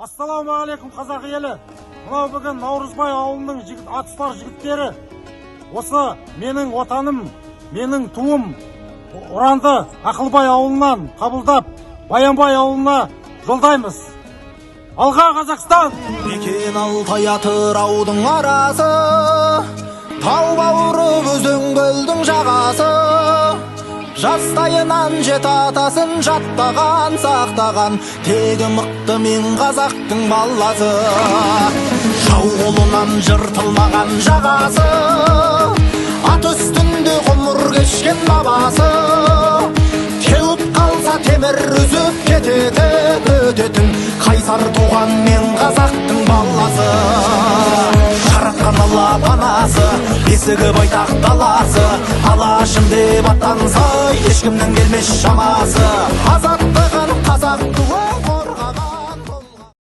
Ассалаумағалейкум, қазақ елі! Мынау бүгін Наурызбай ауылының жігіт, атұстар жігіттері осы «Менің отаным, менің туым» ұранды Ақылбай ауылынан қабылдап, Баянбай ауылына жолдаймыз. Алға, Қазақстан! Мекен Алтай, Атыраудың арасы, тау бауыры, өзен көлдің жағасы. Жастайынан жеті атасын жаттаған, сақтаған, тегі мықты мен қазақтың баласы. Жау қолынан жыртылмаған жағасы, ат үстінде ғұмыр кешкен бабасы. Теуіп қалса, темір үзіп кететін, өтетін, қайсар туған мен қазақтың баласы. Жаратқан Алла панасы, бесігі байтақ даласы. Алашым деп аттанса, ешкімнің келмес шамасы. Азаттығын қазақ туы.